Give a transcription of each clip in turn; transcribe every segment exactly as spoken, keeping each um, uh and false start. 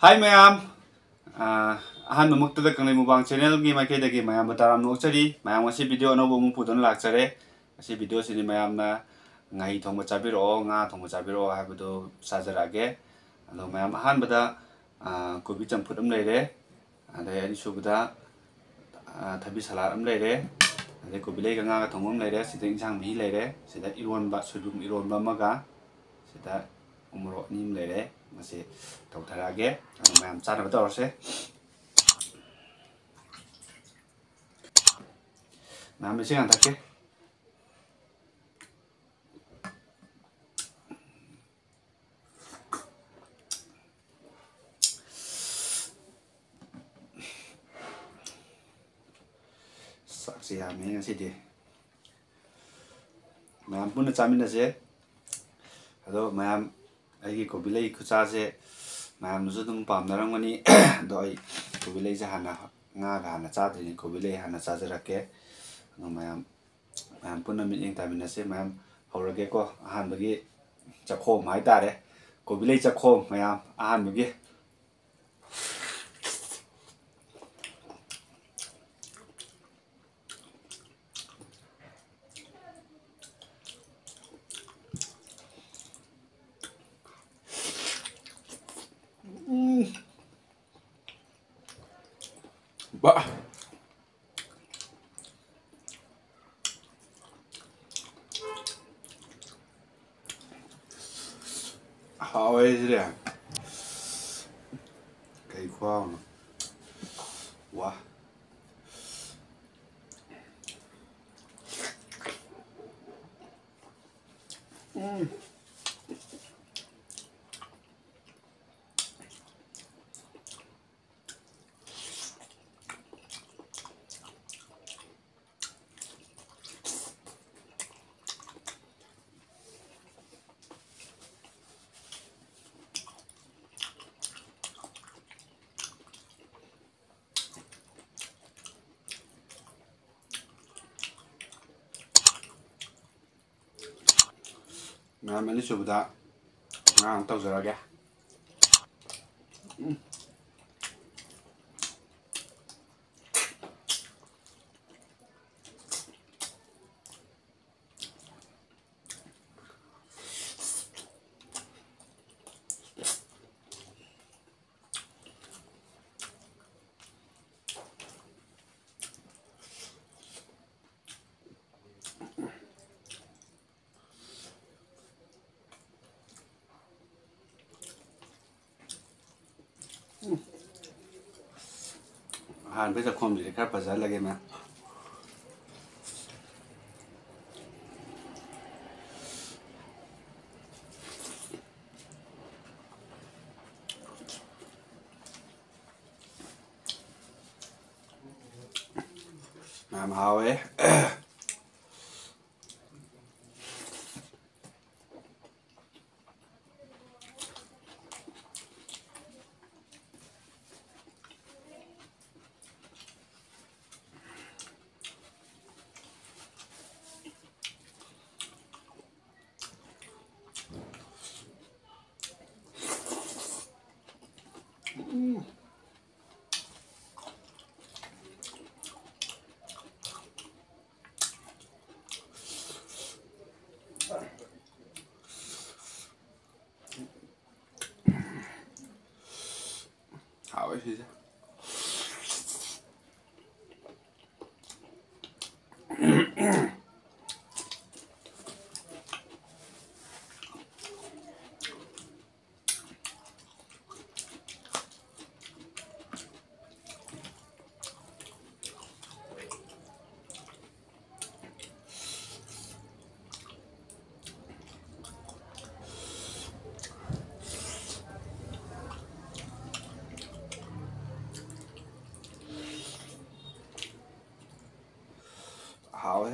ꯍꯥꯏ ꯃꯌꯥꯝ, ꯑꯥ, ꯑꯍꯥꯟꯕꯃꯛꯇꯗ ꯀꯪꯂꯩ ꯃꯨꯛꯕꯥꯡ ꯆꯦꯅꯦꯜꯒꯤ ꯃꯥꯏꯀꯩꯗꯒꯤ ꯃꯌꯥꯝꯕꯨ ꯇꯔꯥꯝꯅ ꯑꯣꯛꯆꯔꯤ꯫ ꯃꯌꯥꯝ, ꯉꯁꯤ ꯚꯤꯗꯤꯑꯣ ꯑꯅꯧꯕ ꯑꯃꯨꯛ ꯄꯨꯗꯨꯅ ꯂꯥꯛꯆꯔꯦ꯫ ꯉꯁꯤ ꯚꯤꯗꯤꯑꯣꯁꯤꯗꯤ ꯃꯌꯥꯝꯅ ꯉꯥꯍꯩ ꯊꯣꯡꯕ ꯆꯥꯕꯤꯔꯛꯑꯣ, ꯉꯥ ꯊꯣꯡꯕ ꯆꯥꯕꯤꯔꯛꯑꯣ ꯍꯥꯏꯕꯗꯨ ꯆꯥꯖꯔꯛꯑꯒꯦ꯫ ꯑꯗꯣ ꯃꯌꯥꯝ, ꯑꯍꯥꯟꯕꯗ, ꯑꯥ, ꯀꯣꯕꯤ ꯆꯝꯐꯨꯠ ꯑꯃ ꯂꯩꯔꯦ꯫ ꯑꯗꯩ ꯑꯅꯤꯁꯨꯕꯗ, ꯑꯥ, ꯊꯕꯤ ꯁꯂꯥꯗ ꯑꯃ ꯂꯩꯔꯦ꯫ ꯑꯗꯩ ꯀꯣꯕꯤ ꯂꯩꯒ ꯉꯥꯒ ꯊꯣꯡꯕ ꯑꯃ ꯂꯩꯔꯦ꯫ ꯁꯤꯗ ꯏꯟꯁꯥꯡ ꯃꯍꯤ ꯂꯩꯔꯦ꯫ ꯁꯤꯗ ꯏꯔꯣꯟꯕ, ꯁꯣꯏꯕꯨꯝ ꯏꯔꯣꯟꯕ ꯑꯃꯒ, ꯁꯤꯗ ꯎꯃꯣꯔꯣꯛ ꯑꯅꯤ ꯑꯃ ꯂꯩꯔꯦ꯫ ꯃꯁꯤ ꯇꯧꯊꯔꯛꯑꯒꯦ꯫ ꯑꯗꯨ ꯃꯌꯥꯝ ꯆꯥꯅꯕ ꯇꯧꯔꯁꯦ꯫ ꯃꯌꯥꯝ, ꯏꯁꯤꯡ ꯍꯥꯟꯅ ꯊꯛꯀꯦ꯫ ꯆꯥꯛꯁꯦ ꯌꯥꯝꯃꯦ ꯉꯁꯤꯗꯤ꯫ ꯃꯌꯥꯝ ꯄꯨꯟꯅ ꯆꯥꯃꯤꯟꯅꯁꯦ꯫ ꯑꯗꯣ ꯃꯌꯥꯝ, ꯑꯩꯒꯤ ꯀꯣꯕꯤ ꯂꯩ ꯈꯨꯆꯥꯁꯦ ꯃꯌꯥꯝꯅꯁꯨ ꯑꯗꯨꯝ ꯄꯥꯝꯅꯔꯝꯒꯅꯤ꯫ ꯑꯗꯣ ꯑꯩ ꯀꯣꯕꯤ ꯂꯩꯁꯦ ꯍꯥꯟꯅ, ꯉꯥꯒ ꯍꯥꯟꯅ ꯆꯥꯗꯣꯏꯅꯤ, ꯀꯣꯕꯤ ꯂꯩ ꯍꯥꯟꯅ ꯆꯥꯖꯔꯛꯀꯦ꯫ ꯑꯗꯣ ꯃꯌꯥꯝ, ꯃꯌꯥꯝ ꯄꯨꯟꯅ ꯃꯤꯠꯌꯦꯡ ꯇꯥꯃꯤꯟꯅꯁꯦ꯫ ꯃꯌꯥꯝ, ꯍꯧꯔꯒꯦꯀꯣ꯫ ꯑꯍꯥꯟꯕꯒꯤ ꯆꯥꯛꯈꯣꯝ ꯍꯥꯏꯇꯥꯔꯦ, ꯀꯣꯕꯤ ꯂꯩ ꯆꯥꯛꯈꯣꯝ꯫ ꯃꯌꯥꯝ, ꯑꯍꯥꯟꯕꯒꯤ ꯎꯝ꯫ ꯕꯥ꯫ ꯍꯥꯎꯋꯦ ꯁꯤꯗꯤ꯫ ꯀꯩ ꯈꯨꯍꯥꯎꯅꯣ꯫ ꯋꯥ꯫ ꯎꯝ꯫ ꯃꯌꯥꯝ, ꯑꯅꯤꯁꯨꯕꯗ ꯉꯥ ꯑꯃ ꯇꯧꯖꯔꯒꯦ꯫ ꯎꯝ꯫ ꯑꯍꯥꯟꯕ ꯆꯥꯛꯈꯣꯝꯁꯤꯗꯤ ꯈꯔ ꯐꯖꯍꯜꯂꯒꯦ, ꯃꯌꯥꯝ꯫ ꯌꯥꯝ ꯍꯥꯎꯋꯦ꯫ ꯍꯥꯎꯋꯦ ꯁꯤꯁꯦ꯫ ꯍꯥꯎꯋꯦ꯫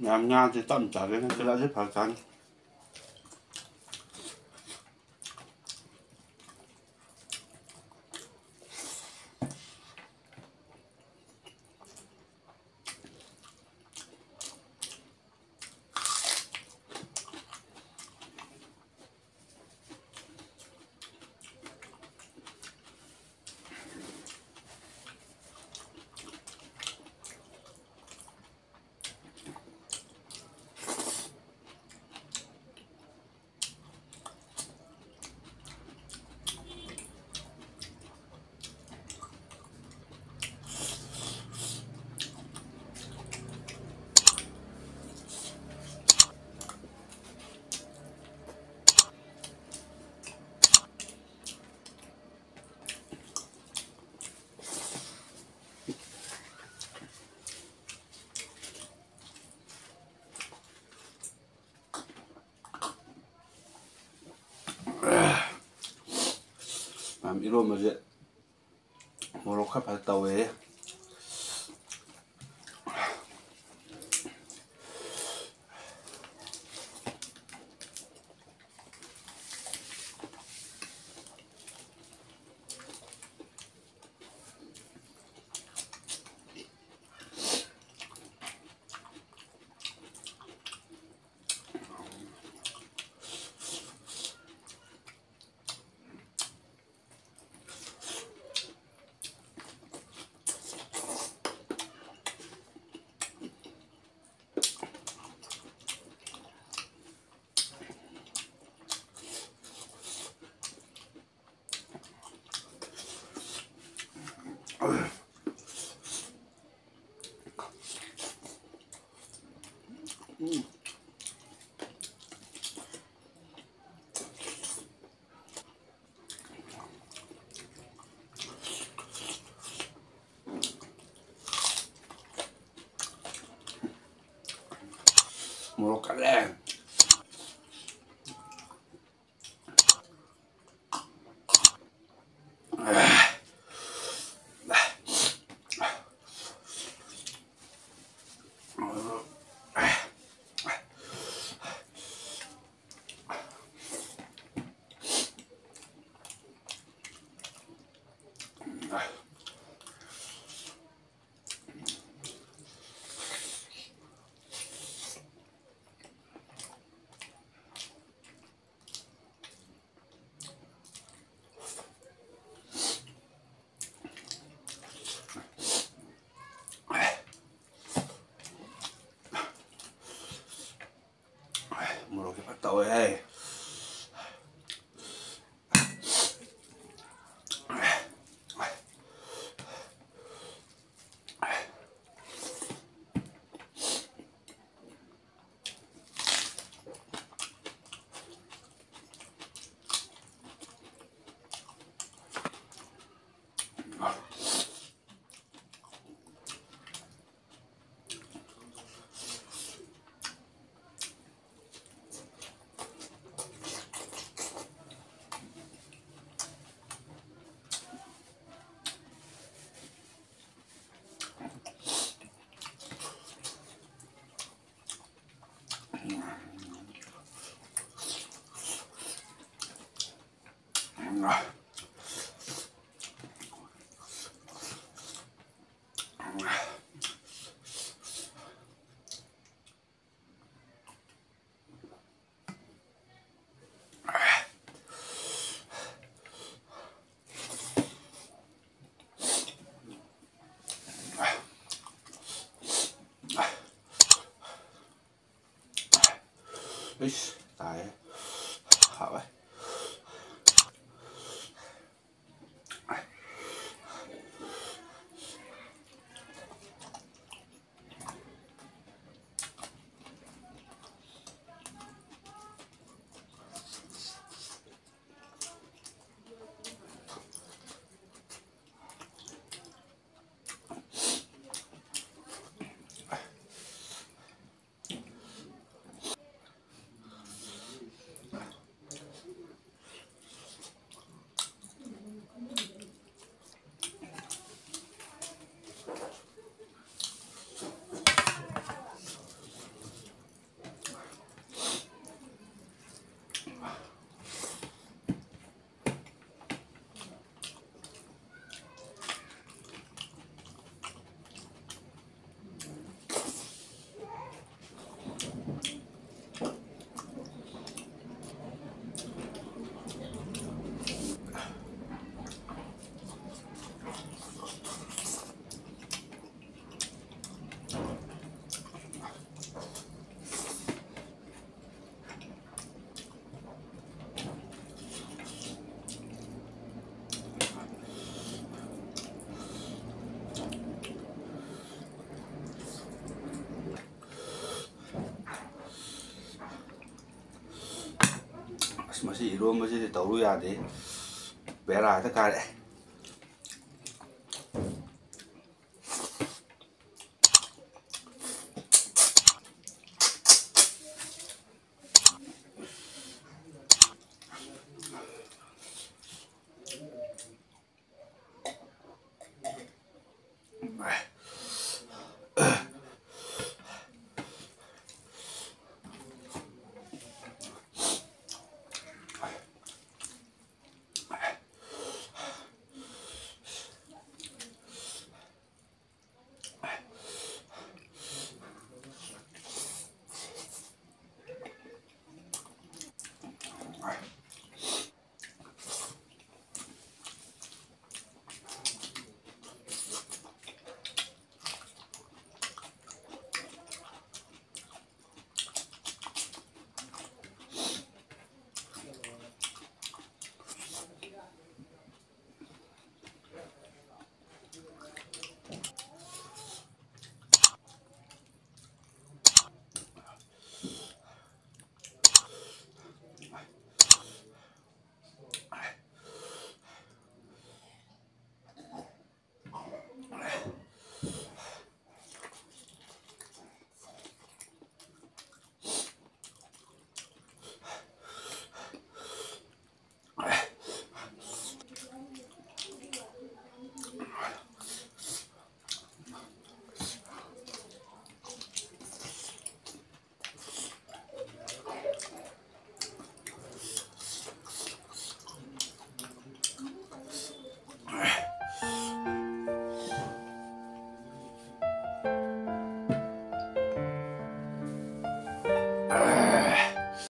ꯌꯥꯝ ꯉꯥꯁꯦ ꯇꯞꯅ ꯆꯥꯒꯦ, ꯅꯠꯇ꯭ꯔꯗꯤ ꯐꯔꯛ ꯇꯥꯅꯤ꯫ ꯃꯌꯥꯝ, ꯏꯔꯣꯝꯕꯁꯦ ꯃꯣꯔꯣꯛ ꯈꯔ ꯐꯖ ꯇꯧꯋꯦ꯫ ꯃꯣꯔꯣꯛꯁꯦ ꯐꯖ ꯇꯧꯋꯦꯍꯦ꯫ ꯏꯁ, ꯇꯥꯏꯌꯦ꯫ ꯍꯥꯎꯋꯦ꯫ ꯃꯁꯤ ꯏꯔꯣꯝꯕꯁꯤꯗꯤ ꯇꯧꯔꯨ ꯌꯥꯗꯦ꯫ ꯕꯦꯔꯥ ꯍꯦꯛꯇ ꯀꯥꯔꯦ꯫